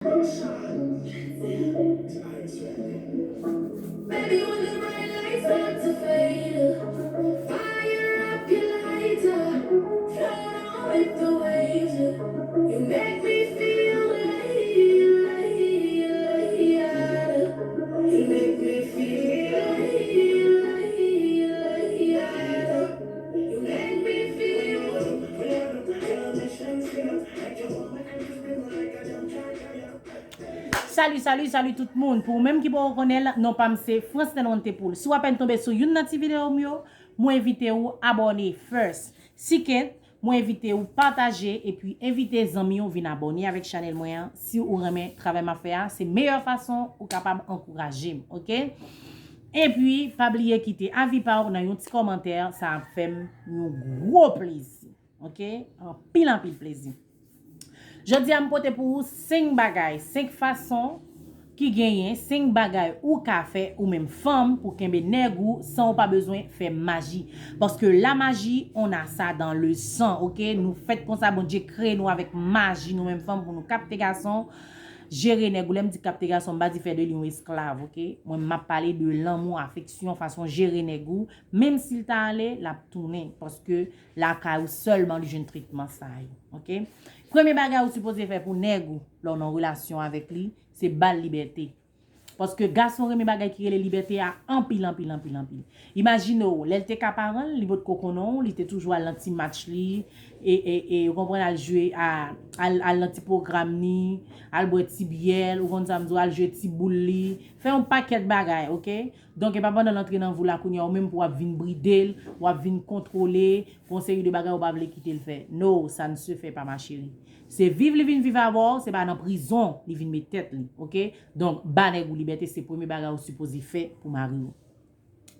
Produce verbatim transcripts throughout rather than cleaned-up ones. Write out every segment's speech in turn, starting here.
Baby, when the bright lights start to fade, fire up your lighter, float on with the waves. You make me feel like, like, like, you make me feel like, like, you make me feel. Salut, salut, salut tout moun. Pou ou menm ki poko konnen l, non pa m se France Tenante Pool. Si w apèn tonbe sou youn nan ti videyo m yo, mwen envite ou abòne first. Second, mwen envite ou pataje epi envite zanmi w vin abòne avèk chanèl mwen an. Si ou renmen travay m ap fè a, se meyè fason ou kapab ankouraje m, oke? Epi, pa bliye kite avi pa w nan yon ti kòmantè, sa ap fè m yon gwo plezi. Oke? Anpil, anpil plezi. Jodi a, m pote pou ou senk bagay, senk fason ki genyen, senk bagay ou ka fè ou menm fanm pou kenbe nèg ou san ou pa bezwen fè maji. Paske la maji, on a sa dans le sang, oke? Nou fèt konsa, Bondye kreye nou avèk maji, nou menm fanm, pou nou kapte gason, jere nèg ou. Lè m di kapte gason, m pa di fè de li yon esklav, oke? Mwen, m ap pale de lanmou, afeksyon, fason jere nèg ou. Menm si l ta ale, l ap tounen, paske lakay ou sèlman li jwenn tretman sa yo, oke? Premye bagay ou sipoze fè pou nèg ou, lè w nan relasyon avèk li, se ba l libète. Paske gason renmen bagay ki rele libète a anpil, anpil, anpil, anpil. Imajine w, lè l te ka paran l, li potko konnen w, li te toujou al nan ti match li, e, e, e, ou konprann, al jwe, a, al, al nan ti pwogram li, al bwè ti byè l, ou konn sa m di w, al jwe ti boul li, fè yon pakèt bagay, oke? Donk, e pa pandan l antre nan vi w la kounye a, ou menm pou w ap vin bride l, w ap vin kontwole, gon seri de bagay ou pa vle kite l fè. No, ça ne se fait pas, ma chérie. Se viv li vin viv avè w, se pa nan prizon li vin met tèt li, oke? Donk, ba nèg ou libète, se premye bagay ou sipoze fè pou mari w.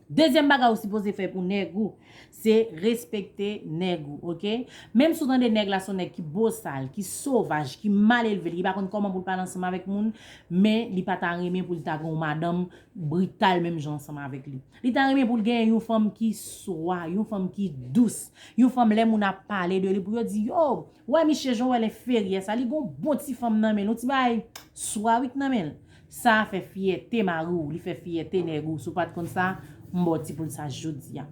Dezyèm bagay ou sipoze fè pou nèg ou, se respekte nèg ou, oke? Menm si w tande nèg la se yon nèg ki bosal, ki sovaj, ki mal elve, li pa konn kòman pou l pale ansanm avèk moun, men li pa ta renmen pou l ta gen yon madanm brital menm jan ansanm avèk li. Li ta renmen pou l genyen yon fanm ki swa, yon fanm ki dous, yon fanm lè moun ap pale de li pou yo di, yo, wè misye jan w wè l enferyè sa, li gon bon ti fanm nan men l, yon ti bagay swawik nan men l. Sa fè fyète mari w, li fè fyète nèg ou. Si w pa t konn sa, m ba w ti poul sa jodi a.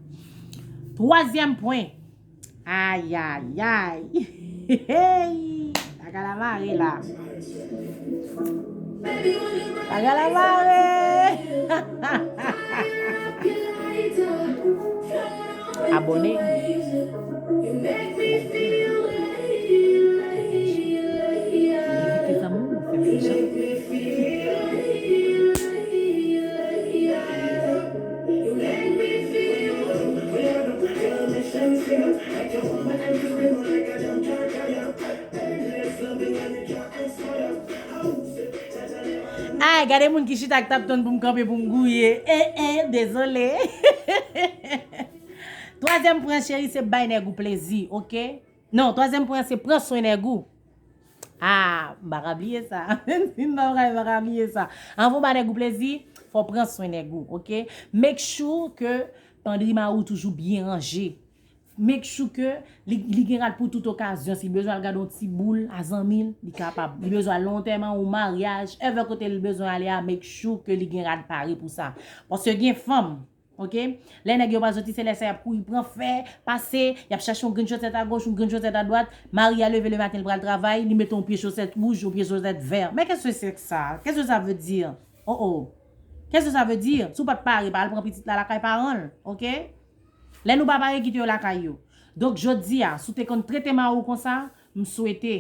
Twazyèm pwen. Ayayay. Hey! Bagay la mare la. Bagay la mare. Abòne. Envite zanmi w, fè menm jan. Ay, gade moun ki chita k t ap tann pou m kanpe pou m gouye. E, e, dezole. Twazyèm pwen, cheri, se bay nèg ou plezi, oke? Non, twazyèm pwen, se pran swen nèg ou. Ah, m pa ka bliye sa. M pa ka, m pa ka bliye sa. Anvan w ba nèg ou plezi, fò w pran swen nèg ou, oke? Make sure ke pandri mari w toujou byen ranje. Make sure ke li, li gen rad pou tout okazyon. Si l bezwen al gade yon ti boul a zanmi l, li kapab. Li bezwen al nan antèman ou maryaj, èvè kote l bezwen ale a, make sure ke li gen rad pare pou sa. Paske gen fanm, oke? Lè nèg yo pral soti, se lè sa y ap kouri pran fè, pase, y ap chache yon grenn chosèt agoch, yon grenn chosèt adwat. Mari a leve lematen, l pral travay, li mete yon pye chosèt wouj, yon pye chosèt vè. Men qu'est-ce que c'est que ça? Qu'est-ce que ça veut dire? Oh, oh. Qu'est-ce que ça veut dire? Si w pa t pare, pa al pran pitit la lakay paran l, oke? Lè nou pa pare, kite yo lakay yo. Donk, jodi a, si w te konn trete mari w konsa, m swete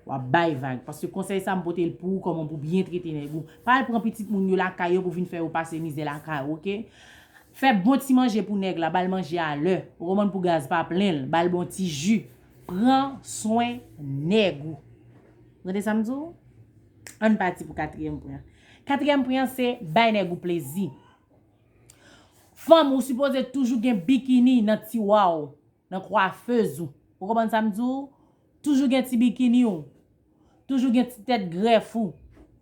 w ap bay vag. Paske konsèy sa, m pote l pou ou, kòman pou byen trete nèg ou. Pa al pran pitit moun yo lakay yo pou vin fè yo pase mizè lakay ou, oke? Fè bon ti manje pou nèg la, ba l manje a lè. Ou konprann, pou gaz pa plen l, ba l bon ti ji. Pran swen nèg ou. Tande sa m di w? Ann pati pou katriyèm pwen an. Katriyèm pwen an, se bay nèg ou plezi. Fanm, ou sipoze toujou gen bikini nan tiwa w, nan kwafez ou. Ou konprann sa m di w? Toujou gen ti bikini w. Toujou gen ti tèt grèf ou.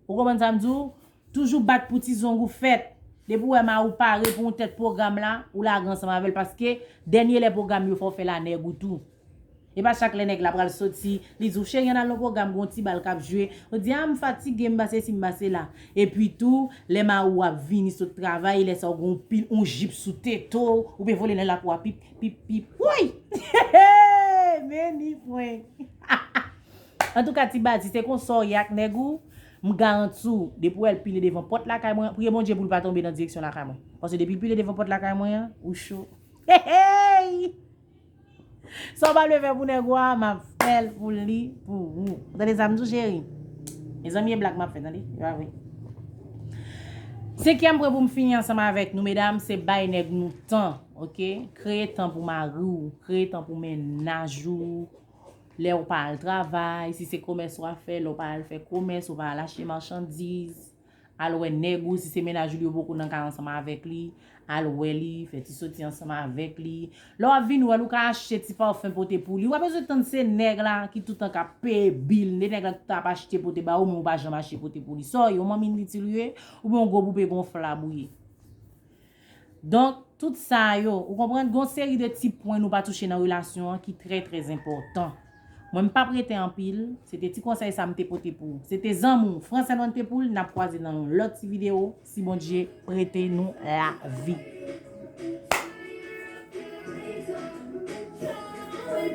Ou konprann sa m di w? Toujou bat pou ti zong ou fèt. Depi w wè mari w pare pou yon tèt pwogram la, ou lage ansanm avè l, paske dènye lè pwogram yo fè w fè la nèg ou tou. E pa chak lè nèg la pral soti, li di w, "Cheri, ann al nan pwogram, gon ti bal k ap jwe." Ou di, "A, m fatige, m pa sesi, m pa sela." Epi tou, lè mari w ap vini sot travay, lè sa w gon pil, on jip sou tete w, ou pe vole nan lakou a, pip, pip, pip. Woy! Men ni pwen. Antouka, ti Badi, se konsa w ye ak nèg ou, m garanti w, depi w wè l pile devan pòt lakay mwen, priye Bondye pou l pa tonbe nan direksyon lakay mwen. Paske depi l pile devan pòt lakay mwen an, ou cho. Hey, hey! Sa w pa vle fè pou nèg ou a, m ap fè l pou li, pou ou. Ou tande sa m di w, cheri? Mezanmi, e blag m ap fè, tande? E pa vre. Senkyèm pwen pou m fini ansanm avèk nou, medam, se bay nèg nou tan, oke? Kreye tan pou mari w, kreye tan pou mennaj ou. Lè w pa al travay, si se komès w ap fè, lè w pa al fè komès, ou pa al achte machandiz, al wè nèg ou, si se mennaj ou li, ou poko nan kay ansanm avèk li, al wè li, fè ti soti ansanm avèk li. Lè w ap vin wè l, ou ka achte ti pafen pote pou li. Ou pa bezwen tann se nèg la ki toutan k ap peye bil, se nèg la ki toutan ap achte pote ba ou, men ou pa janm achte pote pou li. Sa w ye, yon manmi initil ou ye, oubyen yon gwo pope gonflab ou ye? Donk, tout sa yo, ou konprann, gon seri de ti pwen nou pa touche nan relasyon an ki trè, trè enpòtan. Mwen, m p ap rete anpil, se te ti konsèy sa m te pote pou ou. Se te zanmi w, Fransèl Mwen te pou l, n ap kwaze nan yon lòt ti videyo, si Bondye prete nou lavi.